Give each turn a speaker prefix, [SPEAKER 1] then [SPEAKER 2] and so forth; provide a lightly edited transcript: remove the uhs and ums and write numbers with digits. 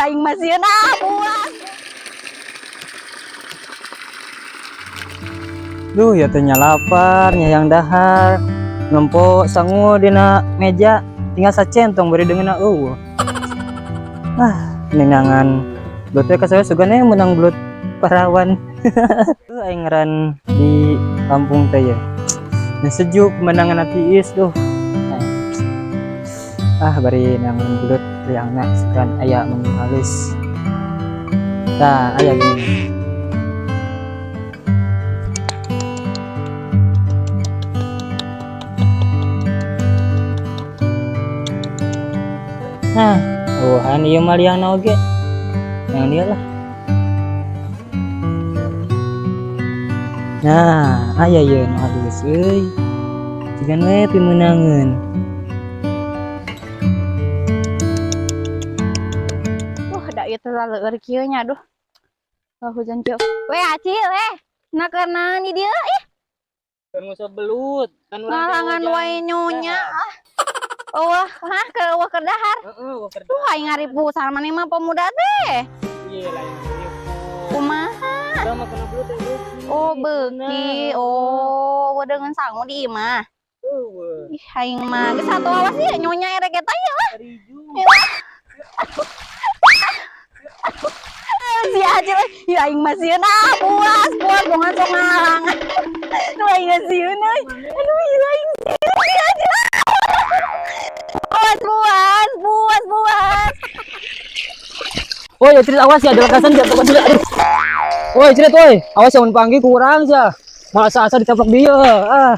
[SPEAKER 1] Ya aing mah sieun ah, puas.
[SPEAKER 2] Duh, ya teh nya lapar, nya yang dahar. Nempo sangu dina meja tinggal sacentong bari deungeunna eueuh. Ah, ninangan belut teh ka saya sugane menang belut parawan. Tuh aing ngaran di kampung teh ya. Nah, sejuk pemandangan tiis duh. Ah, bari nangan belut liangna sugan aya mun halus. Tah, aya gini. Nah, eueuhan ieu mah liangna oge. Yang dia lah. Nah, aya ieu nu halus euy. Jigan we pimeunangeun.
[SPEAKER 1] Wah, da ieu teh laleur kieu nya aduh. Wah, hujan kieu. Weh, Acil, eh. Nah, keur naon di dieu ih?
[SPEAKER 2] Keur nguseup belut, kan urang teh
[SPEAKER 1] Ngalangan
[SPEAKER 2] hujan.
[SPEAKER 1] Wae nyonya. Ah. Oh, wah, hah, keur eueuh keur dahar.
[SPEAKER 2] Heeh, eueuh keur
[SPEAKER 1] Duh, aing ngaripu maneh mah pemuda teh.
[SPEAKER 2] Iya, lain ngaripu.
[SPEAKER 1] Kumaha?
[SPEAKER 2] Urang mah kena belut teh beuki.
[SPEAKER 1] Oh, beuki. Oh, dengan sangu di imah.
[SPEAKER 2] Eueuh.
[SPEAKER 1] Ih, aing mah geus atuh awas ieu nyonya erek eta ieu lah.
[SPEAKER 2] Riju.
[SPEAKER 1] Si Acil, ya aing mah sieun ah, puas, puas bongan sok ngalangan. Aduh, aing mah sieun euy. Aduh, ieu aing sieun si Acil. Puas, puas, puas, puas.
[SPEAKER 2] Woi, Cerit, awas ya, ada lekasan jatuh ke sini. Aduh. Woi, Cerit, woi. Awas ya, mun panggil kurang ya. Malah asa-asa dicaplok dia. Ah.